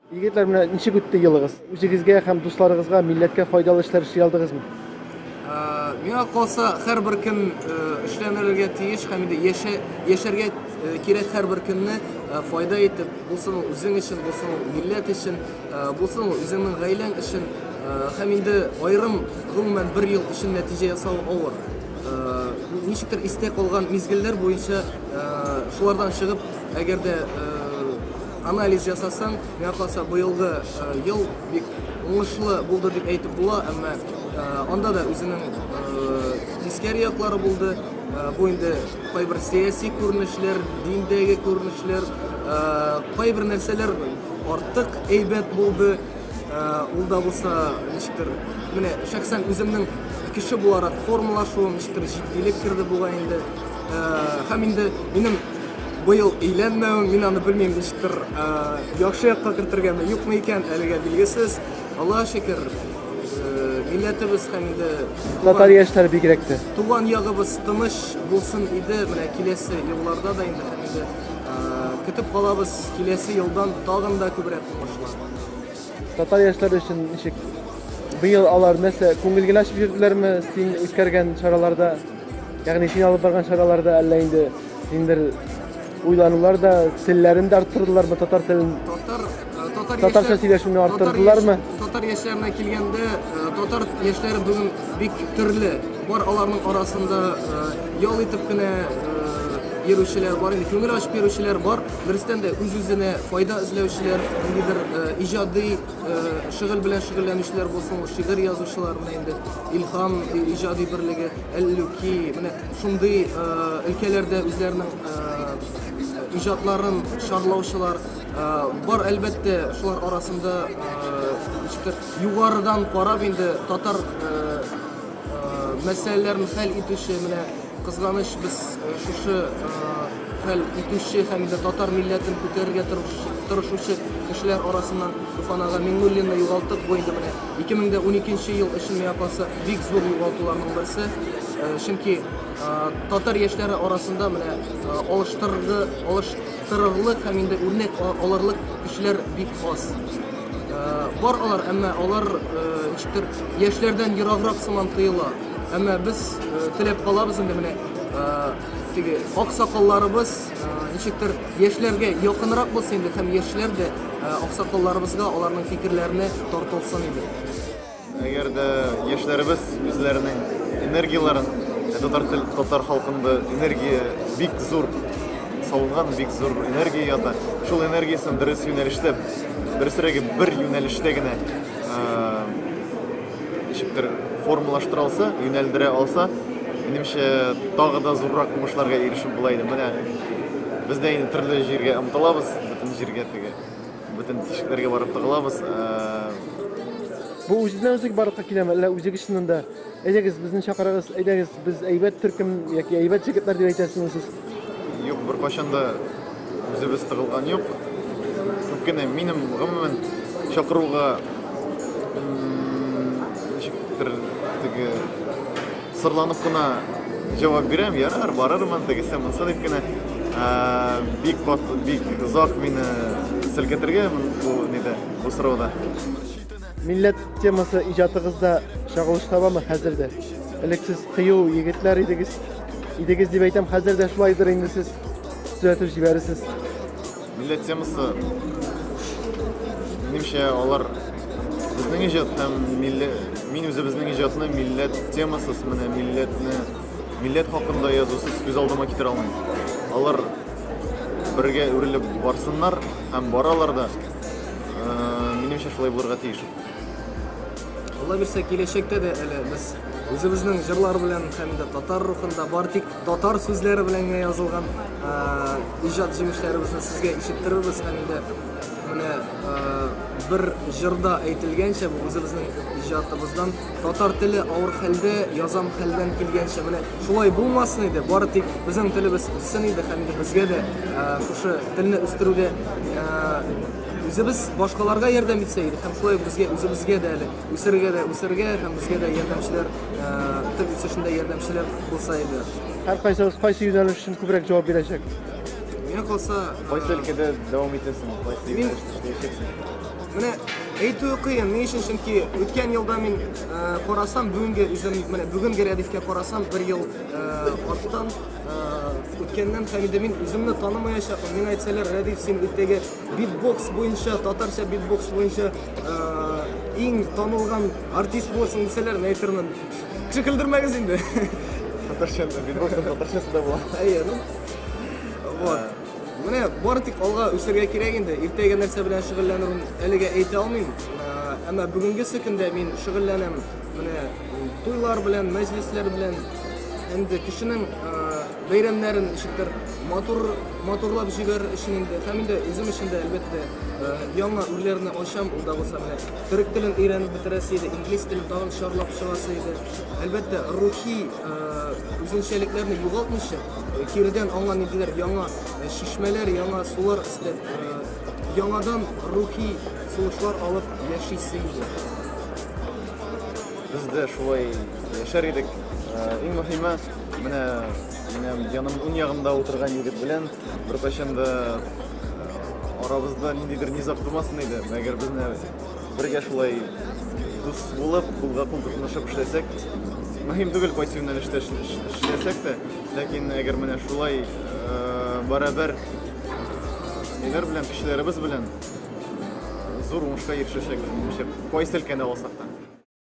Егетләр, менә ничек үтте елыгыз? Үзегезгә һәм дусларыгызга, милләткә файдалы эшләр эшли алдыгызмы? Миңа калса, һәрбер көн эшләнергә тиеш һәм инде яшә, яшәргә кирәк һәрбер көнне файда итеп, булсын ул үзең өчен, булсын ул милләт өчен, булсын ул үзеңнең гаиләң өчен. Һәм инде аерым гомумән бер ел өчен нәтиҗә ясау авыр. Ничектер истә калган мизгелләр буенча шулардан чыгып, әгәр дә Анализ ясасаң, миңа калса, быелгы ел бик уңышлы булды дип әйтеп була, әмма анда да үзенең тискәре яклары булды. Бу инде кайбер сәяси күренешләр, диндәге күренешләр, кайбер нәрсәләр артык әйбәт булды. Ул да булса, ничектер, менә шәхсән үземнең кеше буларак формалашуым, ничектер җитдилек керде бугай инде. Һәм инде минем Быел өйләнмәвем, мин аны белмим, ничектер яхшы якка кертергәме, юкмы икән, әлегә билгесез. Аллаһ шөкер, милләтебез һәм инде татар яшьләре бигрәк тә. Туган ягыбыз тыныч булсын иде, менә киләсе елларда да инде һәм инде көтеп калабыз, киләсе елдан тагын да күбрәк уңышлар. Татар яшьләре өчен ничек? Быел алар нәрсә, күңел генә ачып йөрделәрме син үткәргән чараларда? Ягъни син алып барган чараларда әллә инде Ниндидер уйланулар да, телләрен дә арттырдылармы, татар телен? Татар, э, татар Татарча сөйләшүне арттырдылармы? Татар яшьләренә килгәндә, э, татар яшьләре бүген бик төрле. Бар аларның арасында э, ял итеп кенә йөрүчеләр бар, инде күңел ачып йөрүчеләр бар. Дөрестән дә үз-үзенә файда эзләүчеләр, ниндидер иҗади шөгыль белән шөгыльләнүчеләр булсын, ул шигырь язучылар, менә инде Илһам иҗади берлеге, Әллүки, менә Шундый өлкәләрдә үзләренең иҗатларын чарлаучылар бар, әлбәттә, шулар арасында ничектер югарыдан карап инде татар мәсьәләләрен хәл итүче, менә кызганыч, без шушы хәл итүче һәм инде татар милләтен күтәрергә тырышучы кешеләр арасыннан Туфан ага Миңнуллинны югалттык. Бу инде менә 2012 ел өчен миңа калса бик зур югалтуларның берсе. Чөнки татар яшьләре арасында менә алыштыргы, алыштырырлык һәм инде үрнәк алырлык кешеләр бик аз. Бар алар, әмма алар ничектер яшьләрдән ераграк сыман тоела. Әмма без теләп калабыз инде менә теге аксакалларыбыз ничектер яшьләргә якынрак булсын инде һәм яшьләр дә аксакалларыбызга, аларның фикерләренә тартылсын иде. Әгәр дә яшьләребез үзләренең энергияләрен, ә татар тел, татар халкында энергия бик зур салынган, бик зур энергия ята. Шул энергиясен дөрес юнәлештә, дөресрәге бер юнәлештә генә ничектер формалаштыра алса, юнәлдерә алса, минемчә, тагы да зуррак уңышларга ирешеп була иде. Менә без дә инде төрле җиргә омтылабыз, бөтен җиргә теге Бөтен тишекләргә барып тыгылабыз. Бу үзеннән-үзе барлыкка киләме, әллә үзегез чыннан да, әйдәгез, безне чакырыгыз, әйдәгез, без әйбәт төркем яки әйбәт җегетләр дип әйтәсезме сез? Юк, беркайчан да үзебез тыгылган юк. Күп кенә минем гомумән чакыруга ничектер теге Сырланып кына җавап бирәм, ярар, барырмын, тегесе, монсы дип кенә. Бик кат, бик озак мине селкетергә бу нидә, бу сорауда. Милләт темасы иҗатыгызда чагылыш табамы хәзер дә? Элек сез кыю егетләр идегез, идегез дип әйтәм, хәзер дә шулайдыр инде сез төзәтеп җибәрерсез. Милләт темасы, минемчә, алар безнең иҗат һәм милли, мин үзебезнең иҗатны милләт темасыз, менә милләтне, милләт хакында язусыз күз алдыма китерә алмыйм. Алар бергә үрелеп барсыннар һәм баралар да. Минемчә, шулай булырга тиеш. Алла бирсә, киләчәктә дә әле без үзебезнең җырлар белән һәм дә татар рухында бар тик татар сүзләре белән генә язылган иҗат җимешләребезне сезгә ишеттерербез һәм инде менә бер җырда әйтелгәнчә, бу үзебезнең иҗатыбыздан татар теле авыр хәлдә, язам хәлдән килгәнчә, менә шулай булмасын иде, бары тик безнең телебез үссен иде һәм инде безгә дә шушы телне үстерүдә үзебез башкаларга ярдәм итсә иде һәм шулай безгә үзебезгә дә әле үсергә дә үсергә һәм безгә дә ярдәмчеләр, тел үсешендә ярдәмчеләр булса иде. Һәркайсыгыз кайсы юнәлеш өчен күбрәк җавап бирәчәк? Миңа калса, Кайсы өлкәдә дәвам итәсең, кайсы юнәлештә эшләячәксең? Менә әйтүе кыен. Ни өчен? Чөнки үткән елда мин карасам, бүгенге үзем менә бүгенге Рәдифкә карасам, бер ел арттан үткәннән һәм инде мин үземне танымаячакмын. Миңа әйтсәләр, Рәдиф, син иртәгә битбокс буенча, татарча битбокс буенча иң танылган артист булырсың дисәләр, мин әйтермен. Кеше көлдермәгез инде. Татарча битбоксның татарчасы да була. Әйе, ну. Вот. Менә бары тик алга үсәргә кирәк инде. Иртәгә нәрсә белән шөгыльләнермен әлегә әйтә алмыйм. Әмма бүгенгесе көндә мин шөгыльләнәм менә туйлар белән, мәҗлесләр белән. Инде кешенең бәйрәмнәрен ничектер матур матурлап җибәрер өчен инде һәм инде үзем өчен дә әлбәттә яңа үрләрне ачам, ул да булса менә төрек телен өйрәнеп бетерәсе иде, инглиз телен тагын чарлап чыгасы иде. Әлбәттә, рухи үзенчәлекләрне югалтмыйча, киредән аңа ниндидер яңа чишмәләр, яңа сулар өстәп, яңадан рухи сулышлар алып яшисе иде. Без дә шулай яшәр идек. Иң мөһиме, менә менә яным уң ягымда утырган егет белән беркайчан да арабызда ниндидер низаг тумасын иде. Әгәр без менә бергә шулай дус булып, кулга кул тотынышып эшләсәк, мөһим түгел кайсы юнәлештә эшләсәк тә, ләкин әгәр менә шулай барабер ниләр белән, кешеләребез белән зур уңышка ирешәчәкбез, минемчә, кайсы өлкәдә алсак та.